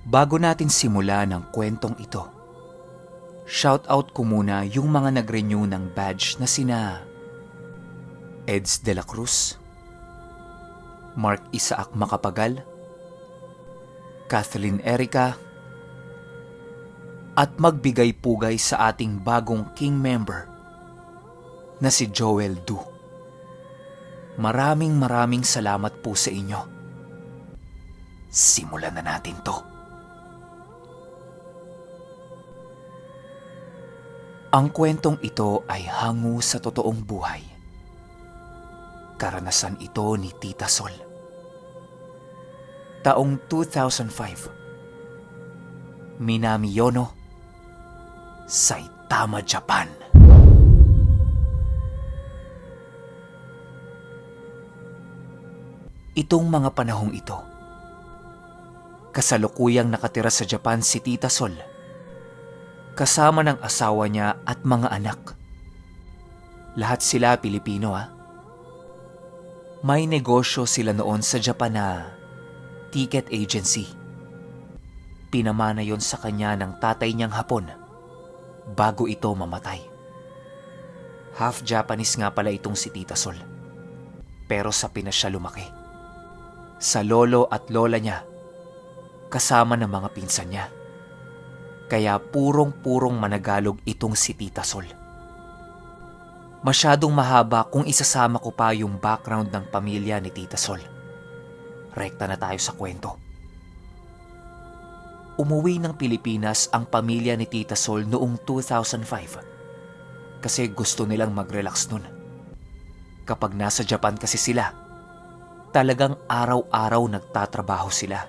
Bago natin simulan ang kwentong ito, shout out ko muna yung mga nag-renew ng badge na sina Eds de la Cruz, Mark Isaac Macapagal, Kathleen Erica, at magbigay pugay sa ating bagong King member na si Joel Du. Maraming maraming salamat po sa inyo. Simulan na natin to. Ang kwentong ito ay hango sa totoong buhay. Karanasan ito ni Tita Sol. Taong 2005, Minami Yono, Saitama, Japan. Itong mga panahong ito, kasalukuyang nakatira sa Japan si Tita Sol, kasama ng asawa niya at mga anak. Lahat sila Pilipino ah. May negosyo sila noon sa Japan na ticket agency. Pinamana yon sa kanya ng tatay niyang Hapon bago ito mamatay. Half Japanese nga pala itong si Tita Sol. Pero sa Pinas siya lumaki. Sa lolo at lola niya, kasama ng mga pinsan niya. Kaya purong-purong managalog itong si Tita Sol. Masyadong mahaba kung isasama ko pa yung background ng pamilya ni Tita Sol. Rekta na tayo sa kwento. Umuwi ng Pilipinas ang pamilya ni Tita Sol noong 2005 kasi gusto nilang mag-relax nun. Kapag nasa Japan kasi sila, talagang araw-araw nagtatrabaho sila.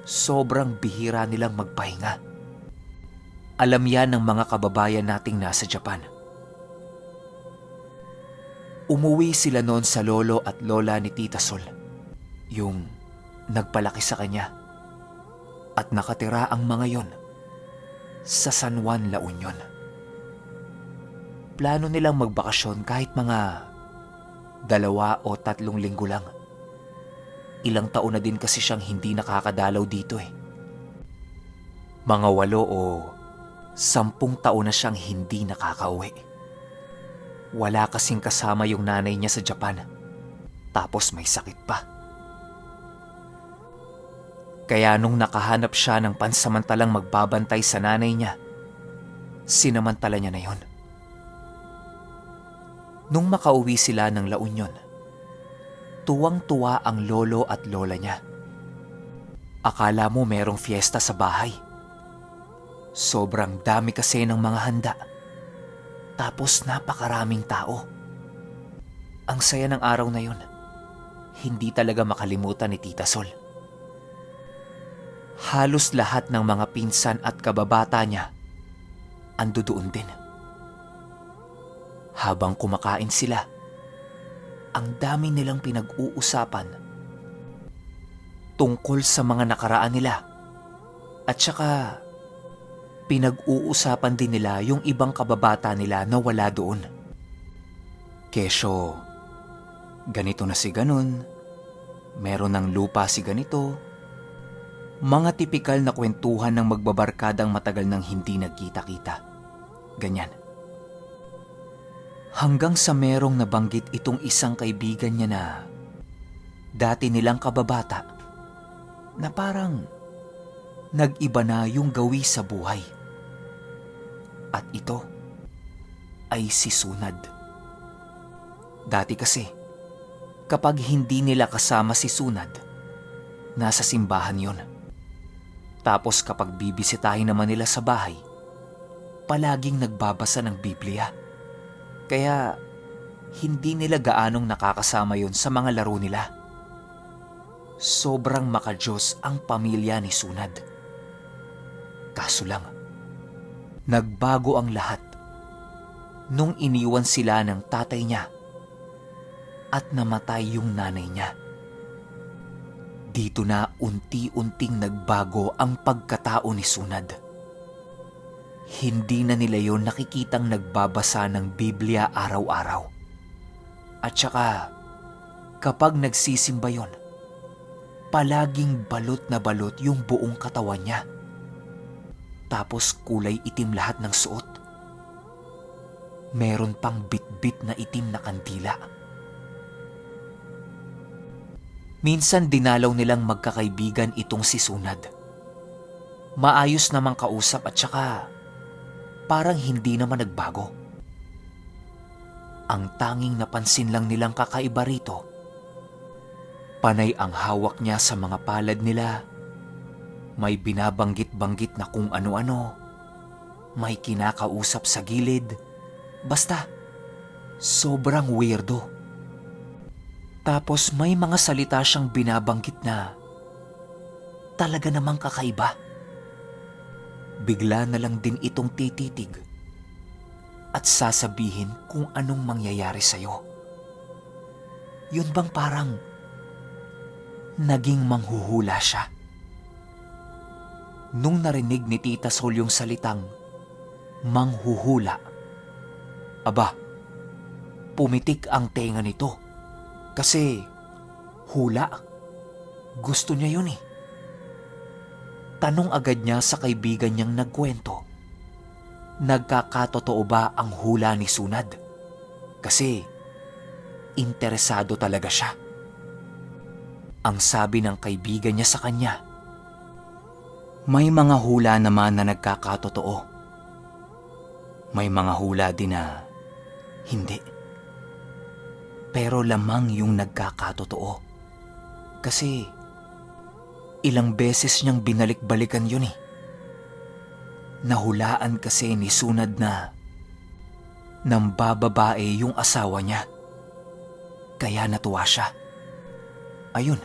Sobrang bihira nilang magpahinga. Alam yan ng mga kababayan nating nasa Japan. Umuwi sila noon sa lolo at lola ni Tita Sol, yung nagpalaki sa kanya. At nakatira ang mga yon sa San Juan, La Union. Plano nilang magbakasyon kahit mga 2 o 3 linggo lang. Ilang taon na din kasi siyang hindi nakakadalaw dito. Mga 8 o 10 taon na siyang hindi nakakauwi. Wala kasing kasama yung nanay niya sa Japan. Tapos may sakit pa. Kaya nung nakahanap siya ng pansamantalang magbabantay sa nanay niya, sinamantala niya na yon. Nung makauwi sila ng La Union, tuwang-tuwa ang lolo at lola niya. Akala mo merong fiesta sa bahay. Sobrang dami kasi ng mga handa. Tapos napakaraming tao. Ang saya ng araw na yun. Hindi talaga makalimutan ni Tita Sol. Halos lahat ng mga pinsan at kababata niya ando doon din. Habang kumakain sila, ang dami nilang pinag-uusapan tungkol sa mga nakaraan nila. At saka pinag-uusapan din nila yung ibang kababata nila na wala doon. Kesyo, ganito na si ganun, meron ng lupa si ganito. Mga tipikal na kwentuhan ng magbabarkadang matagal nang hindi nagkita-kita. Ganyan. Hanggang sa merong nabanggit itong isang kaibigan niya na dati nilang kababata na parang nag-iba na yung gawi sa buhay. At ito ay si Sunad. Dati kasi, kapag hindi nila kasama si Sunad, nasa simbahan yon. Tapos kapag bibisitahin naman nila sa bahay, palaging nagbabasa ng Biblia. Kaya hindi nila gaanong nakakasama yon sa mga laro nila. Sobrang makajos ang pamilya ni Sunad. Kaso lang, nagbago ang lahat nung iniwan sila ng tatay niya at namatay yung nanay niya. Dito na unti-unting nagbago ang pagkatao ni Sunad. Hindi na nila yon nakikitang nagbabasa ng Biblia araw-araw. At saka, kapag nagsisimba yon, Palaging balot na balot yung buong katawan niya. Tapos kulay itim lahat ng suot. Meron pang bitbit na itim na kandila. Minsan dinalaw nilang magkakaibigan itong si Sunad. Maayos namang kausap at saka parang hindi naman nagbago. Ang tanging napansin lang nilang kakaiba rito, panay ang hawak niya sa mga palad nila, may binabanggit-banggit na kung ano-ano, may kinakausap sa gilid, basta sobrang weirdo. Tapos may mga salita siyang binabanggit na talaga namang kakaiba. Bigla na lang din itong tititig at sasabihin kung anong mangyayari sa'yo. Yun bang parang naging manghuhula siya? Nung narinig ni Tita Sol yung salitang manghuhula, aba, pumitik ang tenga nito. Kasi hula, gusto niya yun eh. Tanong agad niya sa kaibigan niyang nagkwento, nagkakatotoo ba ang hula ni Sunad? Kasi interesado talaga siya. Ang sabi ng kaibigan niya sa kanya, may mga hula naman na nagkakatotoo. May mga hula din na hindi. Pero lamang yung nagkakatotoo. Kasi ilang beses niyang binalik-balikan yun eh. Nahulaan kasi ni Sunad na nambababae yung asawa niya. Kaya natuwa siya. Ayun,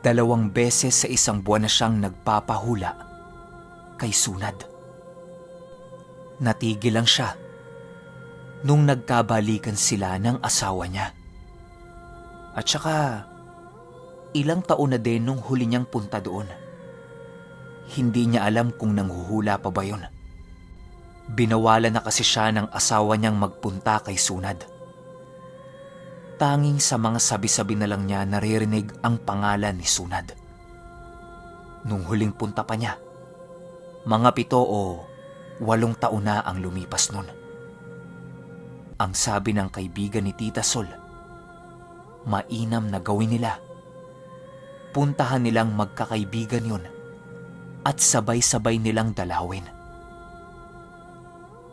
2 beses sa isang buwan na siyang nagpapahula kay Sunad. Natigil lang siya nung nagkabalikan sila ng asawa niya. At saka, ilang taon na din nung huli niyang punta doon. Hindi niya alam kung nanghuhula pa ba yun. Binawalan na kasi siya ng asawa niyang magpunta kay Sunad. Tanging sa mga sabi-sabi na lang niya naririnig ang pangalan ni Sunad. Nung huling punta pa niya, mga 7 o 8 taon na ang lumipas nun. Ang sabi ng kaibigan ni Tita Sol, mainam na gawin nila. Puntahan nilang magkakaibigan yun at sabay-sabay nilang dalawin.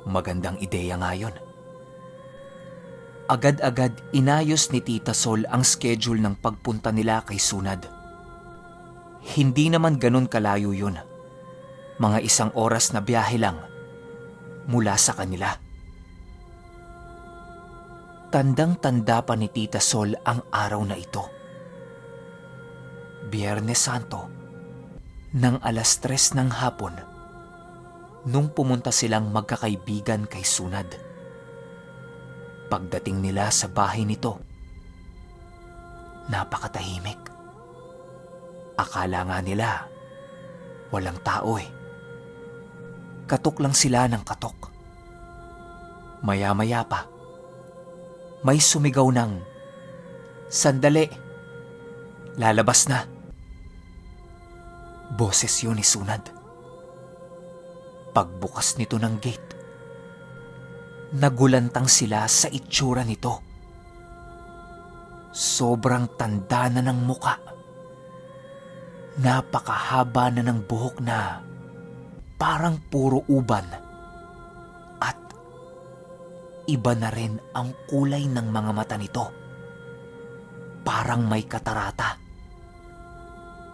Magandang ideya nga yun. Agad-agad inayos ni Tita Sol ang schedule ng pagpunta nila kay Sunad. Hindi naman ganun kalayo yun. Mga 1 oras na biyahe lang mula sa kanila. Tandang-tanda pa ni Tita Sol ang araw na ito. Biyernes Santo, ng 3:00 ng hapon, nung pumunta silang magkakaibigan kay Sunad. Pagdating nila sa bahay nito, napakatahimik. Akala nga nila, walang tao eh. Katok lang sila ng katok. Maya-maya pa, may sumigaw ng, "Sandali, lalabas na." Boses yun ni Sunad. Pagbukas nito ng gate, nagulantang sila sa itsura nito. Sobrang tanda na ng muka. Napakahaba na ng buhok na parang puro uban. At iba na rin ang kulay ng mga mata nito. Parang may katarata.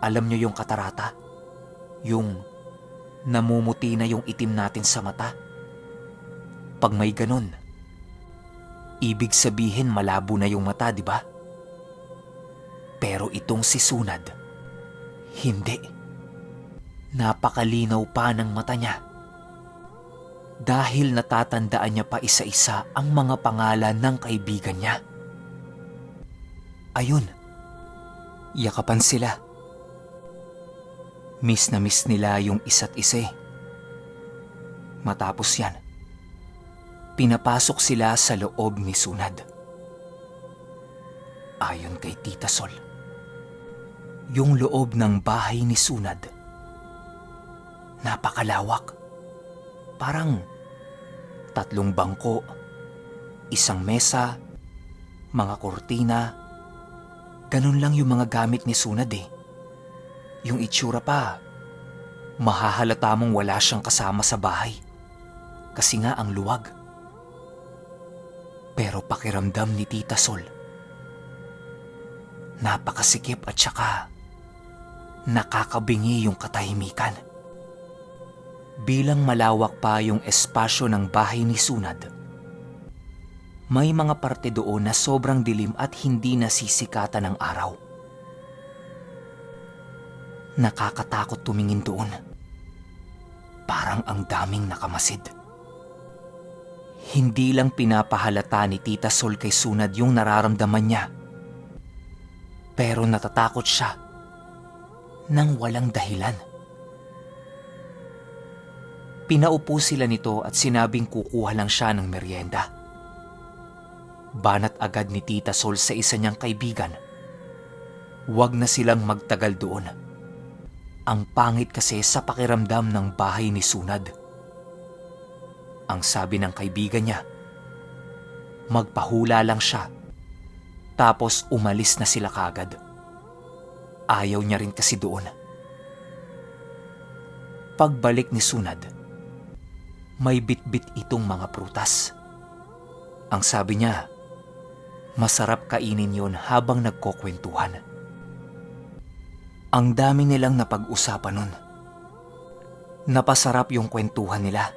Alam niyo yung katarata? Yung namumuti na yung itim natin sa mata. Pag may ganun, ibig sabihin malabo na yung mata, di ba? Pero itong si Sunad, hindi. Napakalinaw pa ng mata niya. Dahil natatandaan niya pa isa-isa ang mga pangalan ng kaibigan niya. Ayun, yakapan sila. Miss na miss nila yung isa't isa eh. Matapos yan, pinapasok sila sa loob ni Sunad. Ayon kay Tita Sol, Yung loob ng bahay ni Sunad, napakalawak. Parang tatlong bangko, isang mesa, mga kurtina. Ganun lang yung mga gamit ni Sunad eh. Yung itsura pa, mahahalata mong wala siyang kasama sa bahay. Kasi nga ang luwag. Pero pakiramdam ni Tita Sol, napakasikip at saka nakakabingi yung katahimikan. Bilang malawak pa yung espasyo ng bahay ni Sunad, may mga parte doon na sobrang dilim at hindi nasisikatan ng araw. Nakakatakot tumingin doon. Parang ang daming nakamasid. Hindi lang pinapahalata ni Tita Sol kay Sunad yung nararamdaman niya. Pero natatakot siya nang walang dahilan. Pinaupo sila nito at sinabing kukuha lang siya ng merienda. Banat agad ni Tita Sol sa isa niyang kaibigan. Huwag na silang magtagal doon. Ang pangit kasi sa pakiramdam ng bahay ni Sunad. Ang sabi ng kaibigan niya, magpahula lang siya. Tapos umalis na sila kagad. Ayaw niya rin kasi doon. Pagbalik ni Sunad, may bitbit itong mga prutas. Ang sabi niya, masarap kainin yon habang nagkukwentuhan. Ang dami nilang napag-usapan nun. Napasarap yung kwentuhan nila.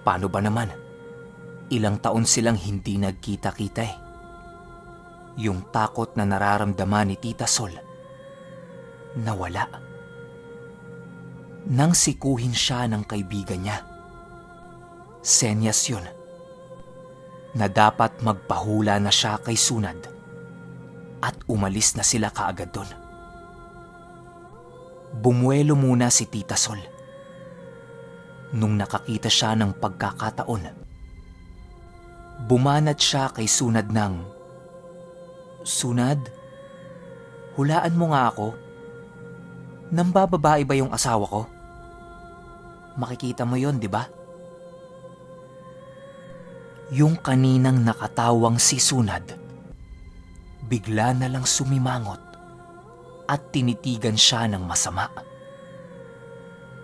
Paano ba naman? Ilang taon silang hindi nagkita-kita eh. Yung takot na nararamdaman ni Tita Sol, nawala nang sikuhin siya ng kaibigan niya. Senyas yun na dapat magpahula na siya kay Sunad at umalis na sila kaagad doon. Bumuelo muna si Tita Sol. Nung nakakita siya ng pagkakataon, bumanat siya kay Sunad ng, "Sunad, hulaan mo nga ako. Nambababae ba yung asawa ko? Makikita mo yon, di ba?" Yung kaninang nakatawang si Sunad, bigla na lang sumimangot at tinitigan siya ng masama.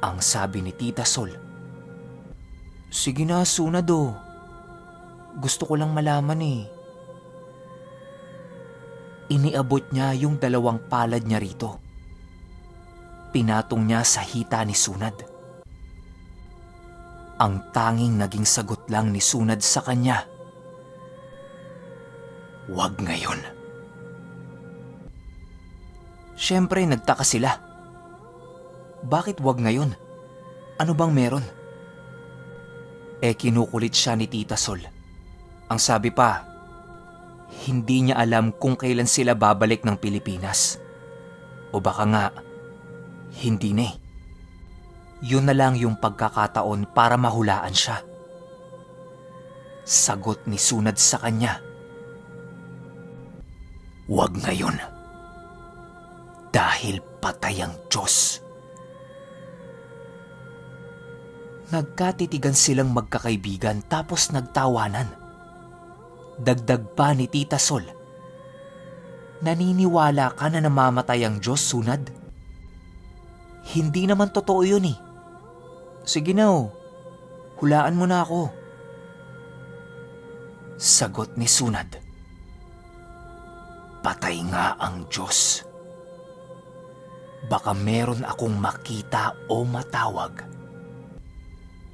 Ang sabi ni Tita Sol, "Sige na, Sunad oh. Gusto ko lang malaman eh." Iniabot niya yung dalawang palad niya rito. Pinatong niya sa hita ni Sunad. Ang tanging naging sagot lang ni Sunad sa kanya, "Wag ngayon." Siyempre, nagtaka sila. Bakit wag ngayon? Ano bang meron? Eh kinukulit siya ni Tita Sol. Ang sabi pa, hindi niya alam kung kailan sila babalik ng Pilipinas. O baka nga, hindi na eh. Yun na lang yung pagkakataon para mahulaan siya. Sagot ni Sunad sa kanya, "Wag ngayon. Dahil patay ang Diyos." Nagkatitigan silang magkakaibigan tapos nagtawanan. Dagdag pa ni Tita Sol, "Naniniwala ka na namamatay ang Diyos, Sunad? Hindi naman totoo yun eh. Sige na oh, hulaan mo na ako." Sagot ni Sunad, "Patay nga ang Diyos. Baka meron akong makita o matawag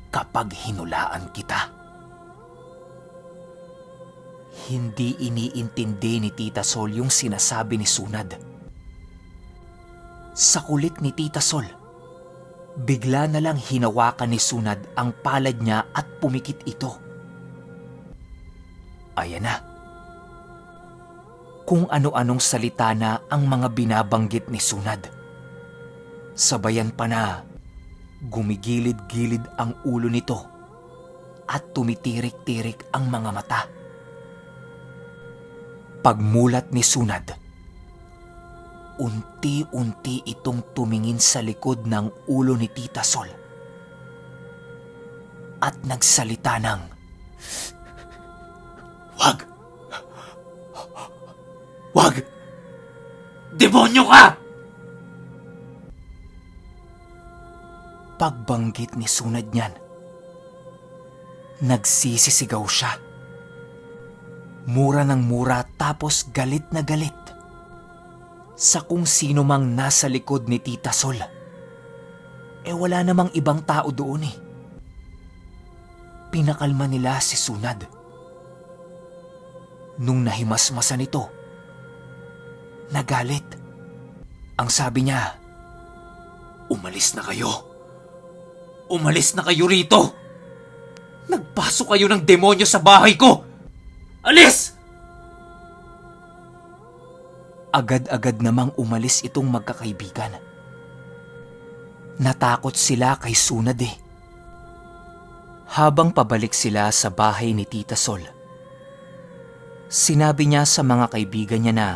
kapag hinulaan kita." Hindi iniintindi ni Tita Sol yung sinasabi ni Sunad. Sa kulit ni Tita Sol, bigla na lang hinawakan ni Sunad ang palad niya at pumikit ito. Ayan na. Kung ano-anong salita na ang mga binabanggit ni Sunad. Sabayan pa na gumigilid-gilid ang ulo nito at tumitirik-tirik ang mga mata. Pagmulat ni Sunad, unti-unti itong tumingin sa likod ng ulo ni Tita Sol at nagsalita ng, "Wag! Wag! Demonyo ka!" Pagbanggit ni Sunad niyan, nagsisisigaw siya. Mura ng mura, tapos galit na galit sa kung sino mang nasa likod ni Tita Sol. Eh wala namang ibang tao doon eh. Pinakalma nila si Sunad. Nung nahimasmasan ito, nagalit. Ang sabi niya, "Umalis na kayo. Umalis na kayo rito. Nagpasok kayo ng demonyo sa bahay ko. Alis!" Agad-agad namang umalis itong magkakaibigan. Natakot sila kay Sunad eh. Habang pabalik sila sa bahay ni Tita Sol, sinabi niya sa mga kaibigan niya na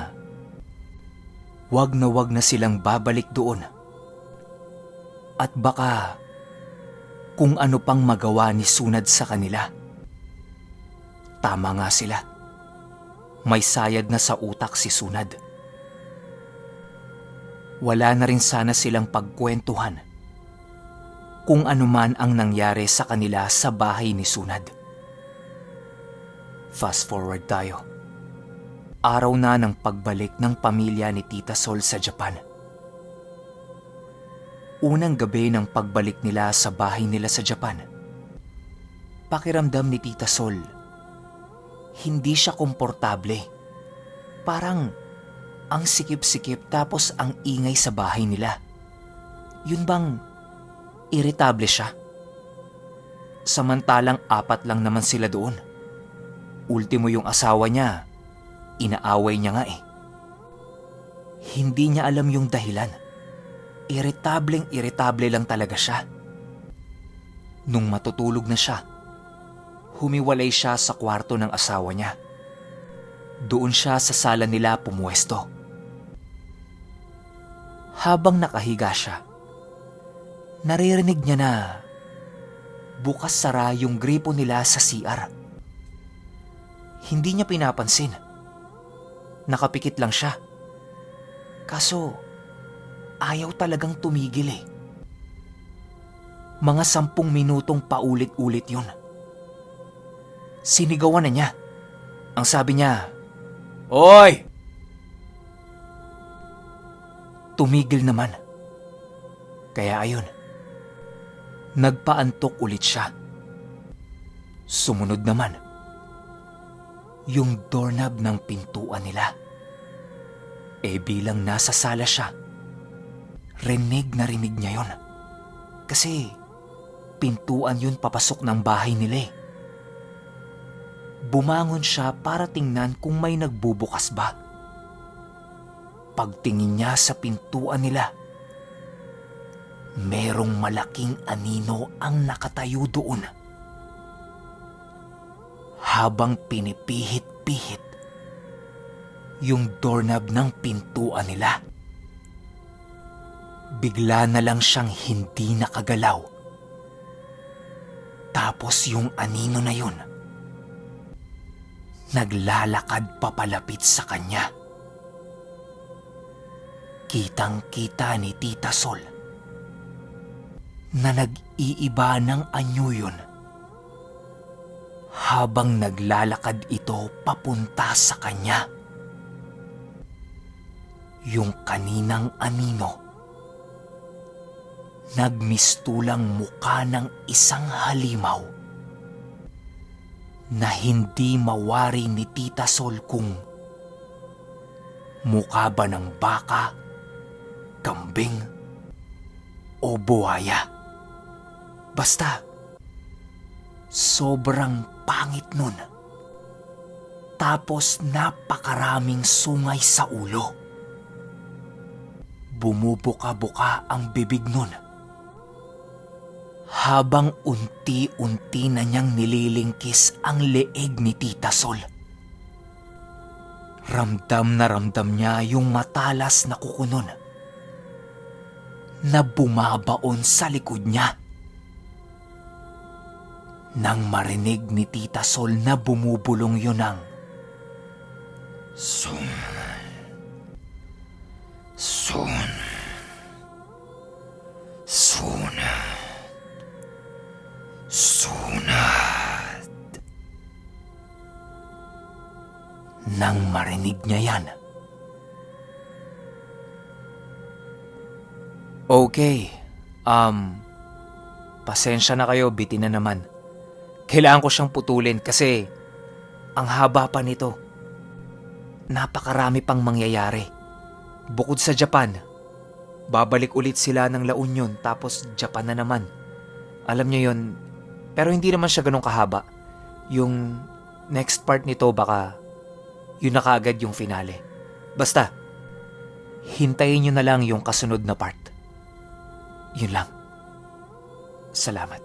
wag na silang babalik doon. At baka kung ano pang magawa ni Sunad sa kanila. Tama nga sila. May sayad na sa utak si Sunad. Wala na rin sana silang pagkwentuhan kung ano man ang nangyari sa kanila sa bahay ni Sunad. Fast forward tayo. Araw na ng pagbalik ng pamilya ni Tita Sol sa Japan. Unang gabi ng pagbalik nila sa bahay nila sa Japan, pakiramdam ni Tita Sol, hindi siya komportable. Parang ang sikip-sikip tapos ang ingay sa bahay nila. Yun bang iritable siya? Samantalang apat lang naman sila doon. Ultimo yung asawa niya, inaaway niya nga eh. Hindi niya alam yung dahilan. Iritableng iritable lang talaga siya. Nung matutulog na siya, humiwalay siya sa kwarto ng asawa niya. Doon siya sa sala nila pumuesto. Habang nakahiga siya, naririnig niya na bukas sara yung gripo nila sa CR. Hindi niya pinapansin. Nakapikit lang siya. Kaso, ayaw talagang tumigil eh. Mga 10 minutong paulit-ulit yun. Sinigawan na niya. Ang sabi niya, "Oy!" Tumigil naman. Kaya ayun, nagpaantok ulit siya. Sumunod naman yung doorknob ng pintuan nila. Eh bilang nasa sala siya, rinig na rinig niya yon. Kasi pintuan yun papasok ng bahay nila eh. Bumangon siya para tingnan kung may nagbubukas ba. Pagtingin niya sa pintuan nila, merong malaking anino ang nakatayo doon. Habang pinipihit-pihit yung doorknob ng pintuan nila. Bigla na lang siyang hindi nakagalaw. Tapos yung anino na yun, naglalakad papalapit sa kanya. Kitang-kita ni Tita Sol na nag-iiba ng anyo yun habang naglalakad ito papunta sa kanya. Yung kaninang anino, nagmistulang mukha ng isang halimaw na hindi mawari ni Tita Sol kung mukha ba ng baka, kambing, o buwaya. Basta, sobrang pangit nun. Tapos napakaraming sungay sa ulo. Bumubuka-buka ang bibig nun habang unti-unti na niyang nililingkis ang leeg ni Tita Sol. Ramdam na ramdam niya yung matalas na kukunon na bumabaon sa likod niya. Nang marinig ni Tita Sol na bumubulong yun ang "Soon. Soon. Soon. Sunat." Nang marinig niya yan. Okay, pasensya na kayo, bitin na naman. Kailangan ko siyang putulin kasi ang haba pa nito. Napakarami pang mangyayari. Bukod sa Japan, babalik ulit sila ng La Union, tapos Japan na naman. Alam niyo yon, pero hindi naman siya ganun kahaba. Yung next part nito, baka yun na kaagad yung finale. Basta, hintayin nyo na lang yung kasunod na part. Yun lang. Salamat.